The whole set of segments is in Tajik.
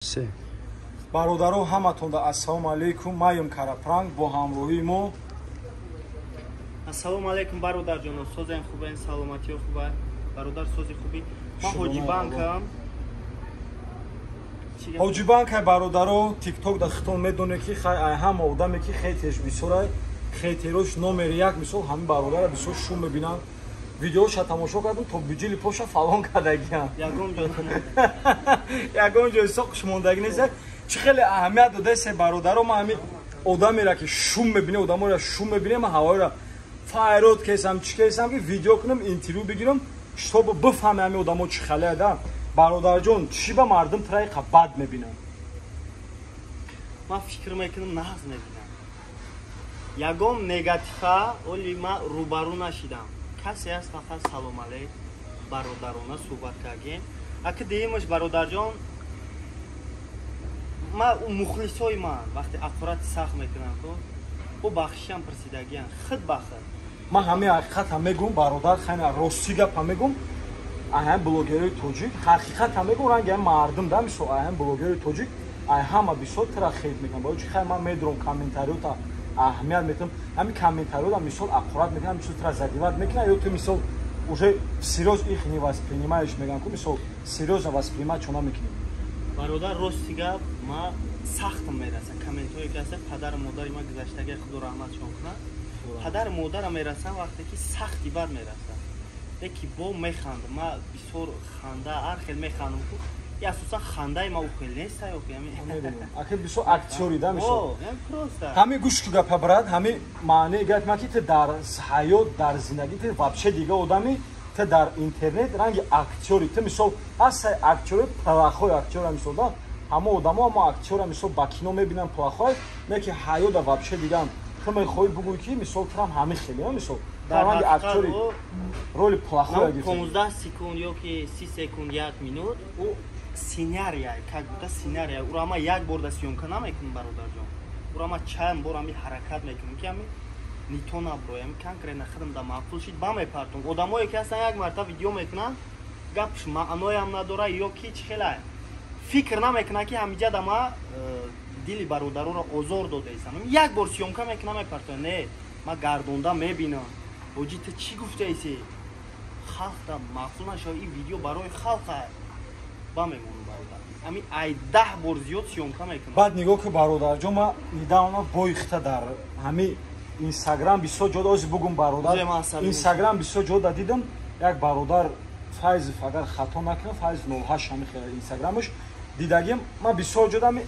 Се. Бародаро, ҳаматонда ассалому алайкум. Маем Карапранк бо ҳамроҳии мо. Ассалому алайкум, бародарҷоно, созем, хубен, саломатиё хуба, бародар, сози хубӣ. Ман Ҳоҷибанкам. Ҳоҷибанкай, бародаро, тикток да хитон медоне, ки хай ай ҳама одаме, ки хейтерш бисёрай, хейтерош номери як. Мисол, ҳамин бародара бисёр шум мебинанд, видеоша тамошо кардам, то биҷили поша фалон кардагиам, ягон ҷои соқш мондагӣ нест. Чӣ хеле аҳамият додасе, бародаро. Ман ҳамин одамеро, ки шум мебине, одаморо шум мебине, ман ҳавоиро файрод кесам, чӣ кесам, ки видео кунам, интервю бигирам, чтобы бифаҳме ҳамин одамо чӣ хале да. Бародарҷон, чӣ ба мардум траиқа бад мебинанд? Ман фикр мекунам, нағз мебинам. Ягон негатива оли ма рӯбарӯ нашидам. Касе аст, фақат салом алейк, бародарона суҳбат кардем. Аки деимаш, бародарҷон, ма мухлисои ман вақте ақурати сахт мекунам, ку бо бахшишам пурсидагиам хид ба хид. Ман ҳамин ҳақиқатам мегӯм, бародар, хайна рости гапа мегӯм. Ай блогерои тоҷик, ҳақиқатам мегӯм, ранги ҳами мардум да, мисол, ай блогерои тоҷик ай ҳама бисёр тира хейт мекунам. Барои чи? Хай, ман медурам, комментариёта аҳамият метавам, ҳамин комментариёта, мисол, ақурат мекунам, мисол, тира задевать мекунам, ё ту, мисол, уже всерьёз их не воспринимаешь, мегӯям ку, мисол, серьёзно воспринимать чона мекунӣ? Бародар, рости гап, ма сахтам мераса комментҳое ки ҳаста. Падару модари ма гузаштагия, худо раҳматшон кунад, падару модарам мерасам, вақте ки сахти бад мераса, леки бо механдам. Ма бисёр ханда, ҳар хел механдам ку, и асосан хандаи ма ухел нест. Аки бисёр актёри да, мисол, ҳамин гӯш ку гапа, брат, ҳамин маънии гап ма, ки ту дар ҳаёт, дар зиндагӣ ту вообще дига одами, ту дар интернет ранги актёри. Ту, мисол, ҳастай актёри, плохой актёра, мисол, да, ҳама одамо ҳама актёра, мисол, ба кино мебинанд, плохой не, ки ҳаёта вообще дигам. Ту мехоҳӣ бугӯӣ, ки, мисол, турам ҳамин хеле, мисол, ранги актёри роли плохой? 15 секунд ё ки 30 секунд, як минут, ӯ сценария, как будто сценария. Уро ама як бор да съёмка намекунам, бародарҷон, уро ама чанд бор ами ҳаракат мекунам, ки ами нито наброям, конкретно худам да маъқул шид, ба мепартом. Одамое ки ҳастан, як марта видео мекунанд, гапш маъноям надора, ё ки чӣ хела фикр намекунад, ки ҳамиҷа да ма дили бародароро озор додаистам. Як бор съёмка мекунам, мепартоям. Не, ма гардонда мебинам: ҳоҷи, ту чӣ гуфтаиси? Халқ да маъқул нашава, ин видео барои халқ ба мемонам, бародар. Ами ай 10 бор зиёд съёмка мекунам. Баъд нигоҳ ку, бародарҷон, ма недавно боихта дар ҳами Инстаграм бисёр ҷо ози бугум, бародар, Инстаграм бисёр ҷо да дидам, як бародар Файзов, агар хато накунам, Файз 08, ҳами Инстаграмаш дидагим ма бисёр ҷо дами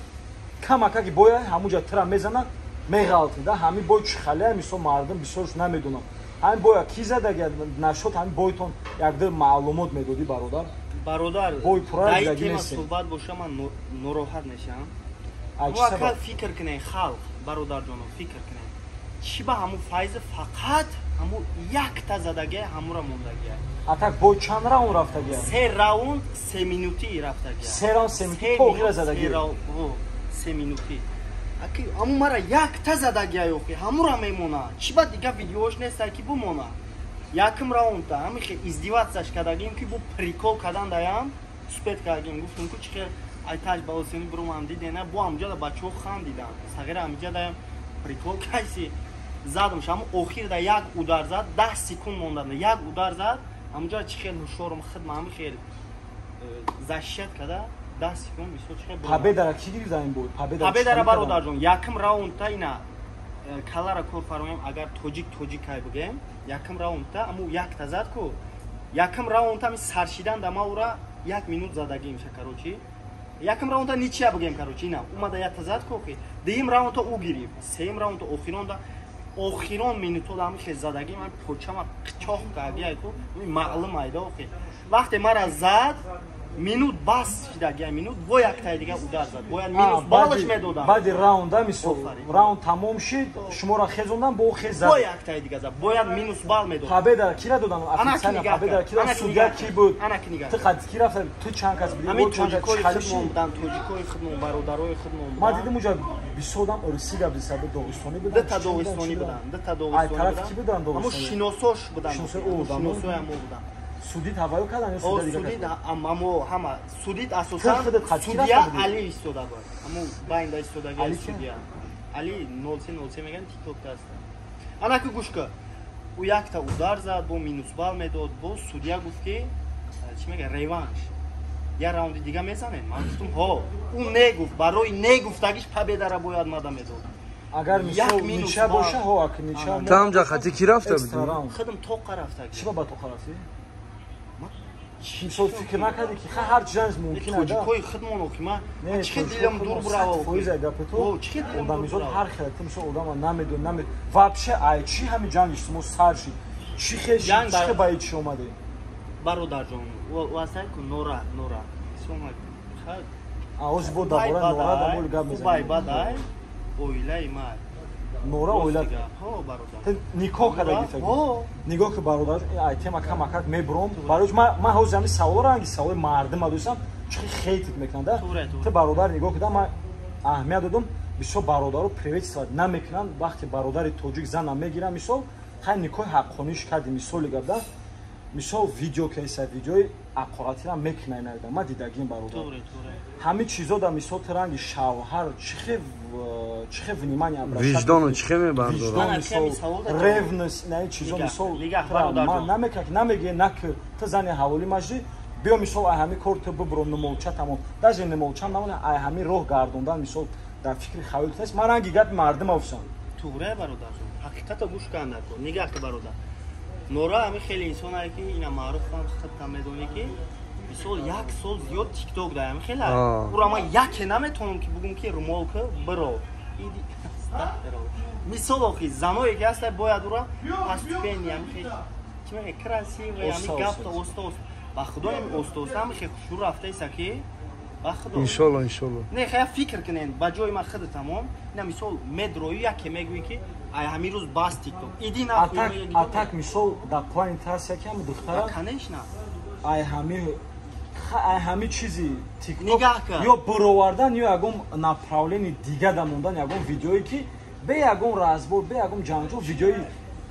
камакаки боя ҳамуҷа тира мезана, меғалтӣ да. Ҳами бой чӣ халия, мисол, мардум бисёрш намедонам, ҳамин боя ки задаги нашуд, ҳамин бойтон якду маълумот медодӣ, бародар. Бародар, бой пурра дар тема суҳбат боша, ман нороҳат мешавам. Ака, фикр кунед, халқ, бародарҷоно, фикр кунед, чӣ ба ҳамун Файза фақат ҳамун якта задагия, ҳамура мондагия? А так бой чанд раунд рафтагия? Се раунд, 3 минутӣ рафтагия. Се раунд, 3 минутӣ, то охира задагия? 3 минутӣ. Ҳамун мара якта задагия, ёхи ҳамура мемона. Чӣ ба дига видеош неста, ки бумона? Якм раунда ҳамихе издеваться ш кардагим, ки бо прикол кардан даям успеть кардагим, гуфтум ку чихе айтаж ба осени бурумам дидена, бо ҳамҷода бачаҳо хандидан. Сағира ҳамиҷа даям прикол кайси задам шаму охир да як удар зад, 10 секунд монда, як удар зад. Ҳамуҷа чӣ хел ҳушёрум, хидма ҳами хел защищать када, 10 секунд, мисол, чихел. Победа ра ки гирифта ин бой? Победа ра, бародарҷон, якм раунда ина калара кор фармоем. Агар тоҷик тоҷикай бугем, якм раунда аму якта зад ку, якм раунда ами саршидан да ма ура як минут задагим ша, короче, якм раунда ничья бугем, короче, ина умада якта зад ку, дуюм раунда ӯ гирифт, сеюм раунда охиронда, охирон минутода ами хел задагим, ами почама қичоқ кардия ку, маълум айда. Охи вақте мара зад, минут бас шидагия, минут бо яктаи дига удар зад, бояд минус балаш медодам. Баъди раунда, мисол, раунд тамом шид, шуморо хезондан, бо хез зад. Бо яктаи дига зад, бояд минус бал медодам. Победа ра кира додан официально? Победа ра кира, судья ки буд? Ту қад ки рафта, ту чанд кас буди? Ҳамин тоҷикои худмон будан, тоҷикои худмон, бародарои худмон. Ман дидим, уҷа бисёр одам русӣ гап зида, доғистони будан. Дута доғистони будан, дута доғистони. Ай тарафи ки будан? Доғистони, ҳамо шиносош будан, шиносои ҳамо будан. Судит ҳаваё кардан ё судя дига? Судит аммо ҳама судит асосан судья Али истода буд. Аммо байнда истодаги судья. Али 0303 меган TikTokда аст. Анаки гӯш кун. Ӯ якта удар зад, бо минус бал медод, бо судья гуфт ки чӣ мега реванш. Я раунди дига мезанем. Ман гуфтум ҳо. Ӯ не гуфт, барои не гуфтагиш победара бояд мада медод. Агар мисол нича боша, ҳо ак нича. Там ҷа хати ки рафта будӣ? Худам тоқа рафта. Чӣ ба тоқа рафтӣ? Мисол фикр накардӣ ки ҳар чиз мумкин аст. Тоҷикои худмон охи ма чӣ дилам дур бурава. Фоиза гапи ту. Одамизод ҳар хел ту мисол одама намедон, намед. Вообще ай чӣ ҳами ҷанги шумо сар шид? Чӣ хел чӣ хел ба чӣ омадӣ? Бародарҷон, васай ку Нора, Нора. Сома ха. А ози бо дабора Нора да мол гап мезанӣ. Бай бадай. Оилаи ма. Нора оила. Ҳо бародар. Ту никоҳ карда гирифтагӣ? Ҳо. Нигоҳ ки бародар, ай тема камакак мебуром. Барои ман ҳозир ҳамин саволро ранги саволи мардума дӯстам, чӣ хейтит мекунанд, да? Ту бародар нигоҳ кида, ман аҳамият додум, бисёр бародаро приветствовать намекунанд, вақте бародари тоҷик зана мегиранд, мисол, хай никоҳи ҳаққониш карди, мисоли гап, да? Мисол видео кейса, видеои ақоратира мекунай наида. Ман дидагим бародар. Ҳамин чизо да мисол ту ранги шавҳар чихе внимание обращать. Виҷдону чихе мебардорад? Виҷдон, ревность, на ин чизо мисол ман намекунам, намегӯе нак ту зани ҳаволӣ мажди, биё мисол ай ҳамин кор ту бибуро нумолча тамом. Даже нумолча намона ай ҳамин роҳ гардондан мисол дар фикри хаёлит нест. Ман ранги гапи мардум афсам. Туғре бародарҷон, ҳақиқата гӯш кан накун. Нигаҳ ки бародар. Нора ҳамин хеле инсонае ки ина маъруфам худтам медонӣ ки мисол як сол зиёд тикток да ҳамин хеле. Ура ман яке наметавонам ки бугум ки румолка биро. Мисол охи заное ки ҳаста бояд ура постепенно ҳамин хеле чӣ мегӯяд красивый ҳамин гапта оста оста. Ба худо ҳамин оста оста ҳамин хеле хушрӯ рафтаиса ки ба худо. Иншолло, иншолло. Не, хая фикр кунен ба ҷои ман худ тамом. Ина мисол медрои яке мегӯӣ ки ай ҳамин рӯз бас тикток. Иди на атак мисол дар плани тарс яке ҳам духтара. Конечно. Ай ҳамин чизи тикток ё буровардан ё ягон направлени дига да мондан ягон видеое ки бе ягон разбор, бе ягон ҷанҷол видеои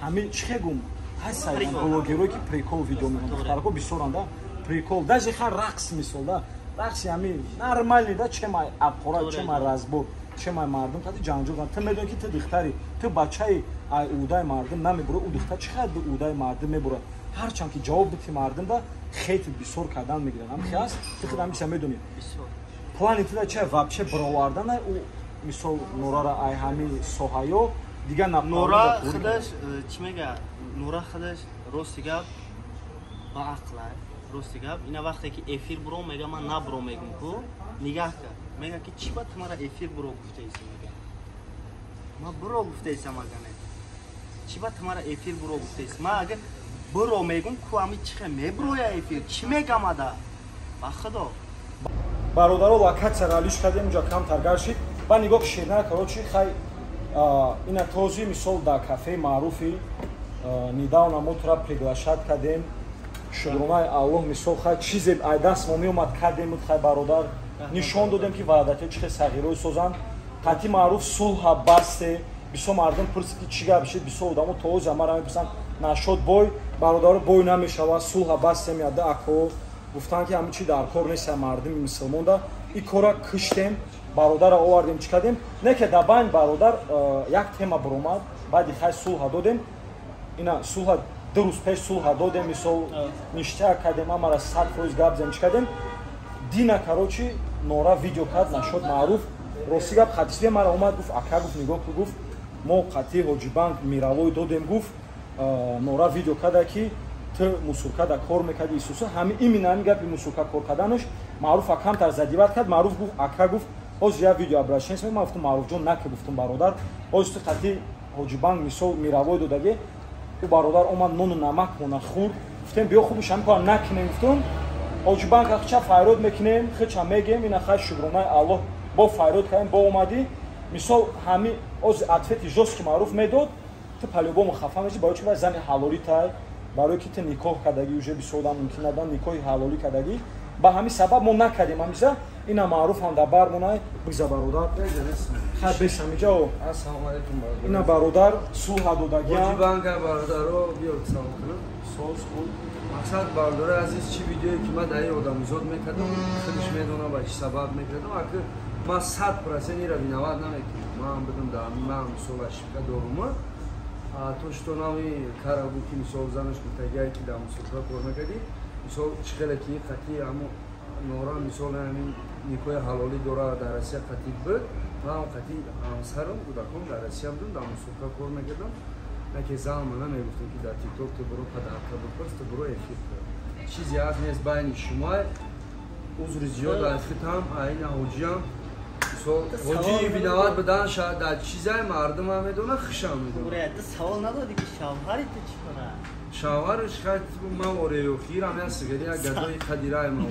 ҳамин чӣ хегум ҳаст блогерое ки прикол видео мекунанд. Духтарако бисёранд, да? Прикол, даже ха рақс мисол, да? Рақси ҳамин нормальный, да, чем ай аппарат, чем ай разбор, чем ай мардум қати ҷанҷол кунанд. Ту медонӣ ки ту духтари, ту бачаи ай удаи мардум намебура, ӯ духтар чӣ қадр удаи мардум мебура. Ҳарчанд ки ҷавоб бити мардум да хейт бисёр кардан мегиранд. Ҳам хи аст, ту худ ҳамиша медонӣ. Плани ту да ча вообще баровардан ай ӯ мисол Норара ай ҳамин соҳаё дигар на Нора худаш чӣ мега? Нора худаш рости гап ба ақл ай. Рости гап ина вақте ки эфир буро мега ман набуро мегум ку нигаҳ кар. Мега ки чӣ ба ту мара эфир буро гуфтаиси мега. Ма буро гуфтаисам ага не. Чӣ ба ту мара эфир буро гуфтаиси? Ма агар буро мегум ку ами чихе мебуроя эфир? Чӣ мегам ада? Ба худо. Бародаро локатсия ралиш кардем, унҷа камтар гаршид. Ба нигоҳ ширна короче хай ина този мисол дар кафеи маъруфи недавно мо тура приглашать кардем. Шукронаи Аллоҳ мисол хай чизе ай даст мо меомад кардем хай бародар нишон додем ки ваъдатиҳо чӣ хел сағирҳое созанд. Қати маъруф сулҳа басте. Бисёр мардум пурсид ки чӣ гап шид, бисёр одамо то ҳозир амара мепурсанд нашод бой, бародаро бой намешавад, сулҳа бастем яда ако гуфтанд ки ҳамин чи дар кор нест мардуми мусулмонда. Ин кора киштем, бародарро овардем, чӣ кардем? Не ки дар байн бародар як тема буромад, баъди хай сулҳа додем. Ина сулҳа ду рӯз пеш сулҳа додем, мисол ништя кардем, амара 100% гап зем, чӣ кардем? Дина короче Нора видео кард нашод маъруф. Рости гап хатисбе мара омад гуфт ака гуфт нигоҳ ку гуфт мо қатъи Ҳоҷибанк мировой додем гуфт Нора видео карда ки ту мусурка да кор мекарди Исусу. Ҳамин именно ҳамин гапи мусурка кор карданаш маъруф камтар задиват кард. Маъруф гуфт ака гуфт ҳозир як видео обращение ман гуфтам Маъруфҷон наки гуфтам бародар ҳозир ту қатъи Ҳоҷибанк мисол мировой додагӣ. Ӯ бародар омад нону намак мона хӯрд. Гуфтем биё хубш ҳамин кора накунем гуфтум. Ҳоҷибанк хча файрод мекунем, хча мегем ина хай шукронаи Аллоҳ бо файрод кардем, бо омадӣ. Мисол ҳамин ози ответи жёсткий маъруф медод, ту по-любому хафа меши, барои чи вай зани ҳалолӣ тай, барои ки ту никоҳ кардагӣ, уже бисёр одам мумкин надан никоҳи ҳалолӣ кардагӣ. Ба ҳамин сабаб мо накардем ҳамиса. Ина маъруфам дар бармонай бигза бародар. Хай бесамиҷа о. Ассалому алайкум бародар. Ина бародар сулҳа додагиам. Ҳоҷи банка бародаро биё салом кунам. Соз хуб. Мақсад бародари азиз чӣ видеое ки ман дар ин одамизод мекардам, худаш медонам ба чӣ сабаб мекардам. Аки ман 100% ира виноват намекунам. Ман будам дар ман мисол ошибка дорум. То что нами кара буд ки мисол занаш гуфтагиае ки дар мусофира кор мекардӣ, мисол чӣ хеле ки қатъи ҳамо нора мисол ҳамин никоҳи ҳалолӣ дора дар Россия қатъи буд, ман қатъи ҳамсарам кӯдакон дар Россия будам, дар мусофира кор мекардам. Яке зан мана мегуфтам ки дар тикток ту буро падарка бипурс, ту буро эфир кун. Чизе ҳаст нест байни шумо, узри зиёд аз хитам, айна ҳоҷиам. Ҳоҷи виноват будан дар чизае мардумам медонад, хушам медонад. Ту савол надодӣ ки шавҳари ту чӣ кора? Шавҳараш хай ман орею хирам я сигари я гадои қадирай ман.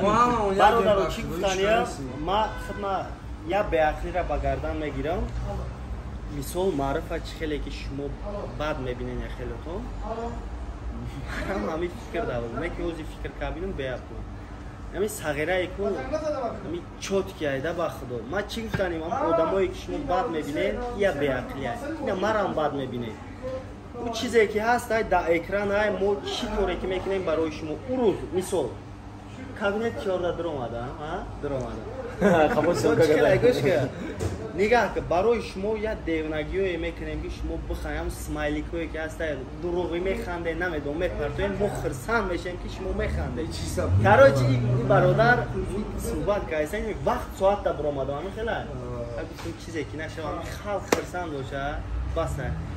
Мо ҳама он як бародаро чӣ гуфтания? Ма хидма я беақлира ба гардан мегирам. Мисол маърифа чӣ хеле ки шумо бад мебинен я хелотон. Манам ҳамин фикр дорам. Не ки ози фикр кабинам беақлам. Ами сағирае ку ами чётки айда ба худо. Ма чӣ гуфтанем, ам одамое ки шумо бад мебинед, я беақлия. Ина марам бад мебинед. Ӯ чизе ки ҳаст ай дар экран ай мо чӣ коре ки мекунем барои шумо. Ӯ рӯз мисол кабинет чорда дуромадам, а? Дуромадам. Гӯш нигаҳ ки барои шумо як девнагиое мекунем ки шумо бихоям смайликое ки ҳаст ай дурӯғӣ механде, намедонам мепартоем, мо хирсанд мешем ки шумо механде. Короче, ин бародар суҳбат кардем, вақт соатда буромадам, ҳамин хела. Гуфтем чизе ки нашавам, халқ хирсанд боша, бас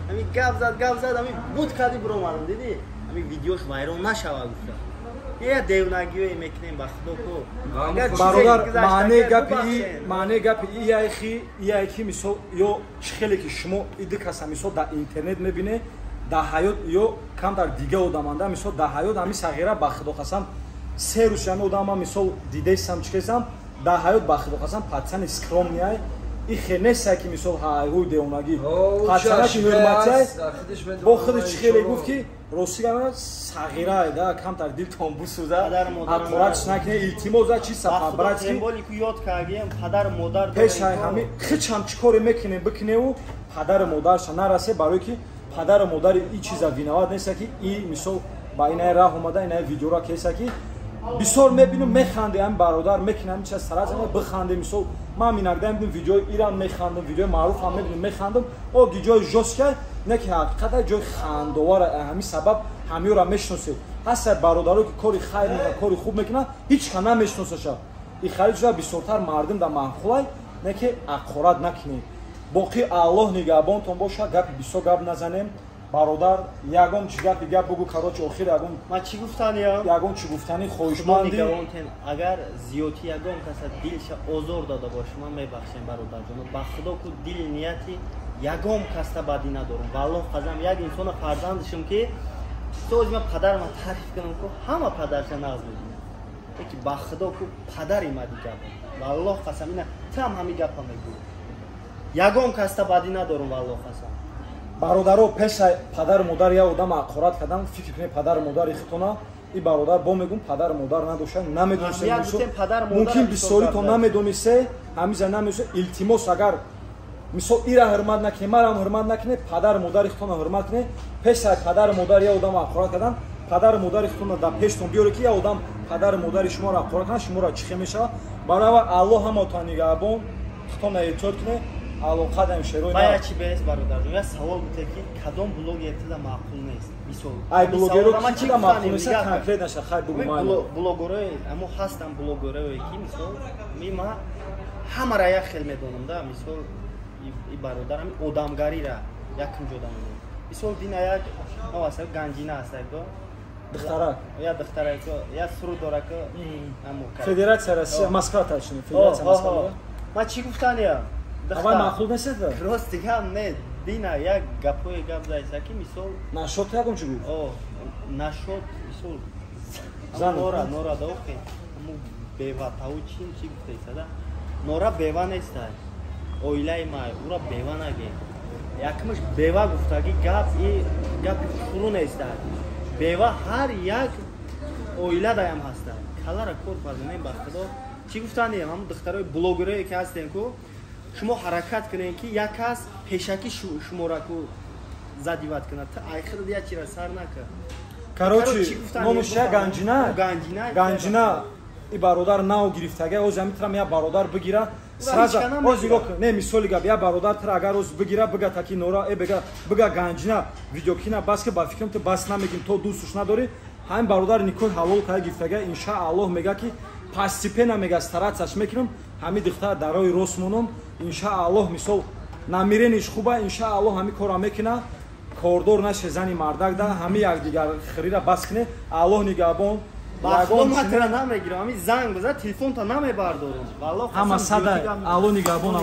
ҳамин гап зад, ҳамин буд кади буромадам, дидӣ? Ҳамин видеош вайрон нашава гуфтам. Я девнагиое мекунем ба худо ку. Бародар, маънеи гапи ияй ки мисол ё чӣ хеле ки шумо иди каса мисол дар интернет мебине, дар ҳаёт ё камтар дига одаманда, мисол дар ҳаёт ҳамин сағира ба худо қасам се рӯз ҳами одама мисол дидесам чикесам, дар ҳаёт ба худо қасам пацани скромный и хел нестай ки мисол ҳайҳуй девонагӣ. Пацанаки ҳурматиай бо худаш чӣ хеле гуфт ки рости гап сағирае да камтар дилтон бисӯза, ҳақорат накунед, илтимос за чиз сафар ки ёд кардем падару модар пешай ҳами хичам чӣ коре мекунем бикуневу падару модарша нарасе, барое ки падару модари и чиза виноват неста ки и мисол ба инаи раҳ омада, инаи видеора кеса ки бисёр мебинам механде ҳами бародар мекунам ҳами чиз сараз биханде. Мисол ман иногда мебинам видеои ирам механдам, видеои маъруфам мебинам механдам, о ҷои жёсткай не ки ҳақиқата ҷои хандовар, ҳамин сабаб ҳамиёра мешиносед. Ҳастад бародаро ки кори хайр мекунад, кори хуб мекунад, ҳеҷ ка намешиносаша. И хари шуда бисёртар мардум дар маъқулай, не ки ҳақорат накунед. Боқӣ Аллоҳ нигаҳбонтон бошад, гапи бисёр гап назанем. Бародар, ягон чӣ гапи гап бугу, короче, охир ягон ман чӣ гуфтаниям? Ягон чӣ гуфтани хоҳишманди? Агар зиёдӣ ягон каса дилша озор дода бошам, ман мебахшем бародарҷон. Ба худо ку дил нияти ягон каса бадӣ надорам. Валлоҳ қасам, як инсона фарзандшум ки то ман падарама таъриф кунам ку ҳама падарша нағз мебинад. Леки ба худо ку падари ма дигар. Валлоҳ қасам, ина там ҳами гапа мегӯям. Ягон каса бадӣ надорам, валлоҳ қасам. Бародаро, пешай падару модар як одам ҳақорат кардам, фикр кунед падару модари худтона. И бародар бо мегӯм падару модар надошта, намедониста, мумкин бисёритон намедонисе, ҳамиза намедонисе. Илтимос, агар мисол ира ҳурмат накунед, марам ҳурмат накунед, падару модари худтона ҳурмат кунед. Пешай падару модар як одам ҳақорат кардан, падару модари худтона дар пештон биёред ки як одам падару модари шуморо ҳақорат кунад, шуморо чӣ хел мешавад. Барои Аллоҳ ҳамаатон нигаҳбон, худтона эҳтиёт кунед. Алоқадаем шерои ман чӣ бест бародарҷон, як савол буте ки кадом блогер тида маъқул нест? Мисол ай блогеро ки тида маъқул нест, конкрет наша, хай бугу майли. Блогерое амо ҳастам блогерое ки мисол ма ҳамара як хел медонам да, мисол и бародарам одамгарира якум ҷода медонам. Мисол дина як ҳаваса ганҷина ҳаст ко духтарак, я духтарак, я суруд дора ко амо Федерация Россия, Москва точнее, Федерация Москва. Ма чӣ гуфтаниям? Аввал маъқул нестед? Рости гап не, дина як гапое гап зайса ки мисол нашод ягон чӣ гуфт? О, нашод мисол нора нора даохе аму беватау чин чӣ гуфтаиса да? Нора бева нестай. Оилаи май, ура бева наге. Якмаш бева гуфтаги гап и гапи фуру нестай. Бева ҳар як оила даям ҳастай. Калара кор фарзанем ба худо. Чӣ гуфтанем, ҳамун духтарои блогерое ки ҳастем ку, шумо ҳаракат кунем ки як кас пешакӣ шумора ку задевать кунад. Ту айхирд як чира сар накар. Короче, номаш я Ганҷина. Ганҷина и бародар нав гирифтага, оз ҳами трам я бародар бигира. Сразу оз нигоҳ кун, не мисоли гап, я бародар тра агар оз бигира, бига таки нора, э бега, бига Ганҷина видеокина бас ки ба фикрам ту бас намегим, то дӯстуш надорӣ. Ҳамин бародар никоҳи ҳалол кая гирифтага, иншааллоҳ мега ки постепенно мега стараться ш мекунам, ҳами духтар дар роҳи рост монам, иншааллоҳ мисол намерение ш хуба, иншааллоҳ ҳами корро мекуна, кордор наше зани мардак да, ҳами якдигар хирира бас куне, Аллоҳ нигаҳбон. Ба худо ман тра намегирам, ҳами занг бизан, телефонта намебардорам. Ҳама сада, Аллоҳ нигаҳбон.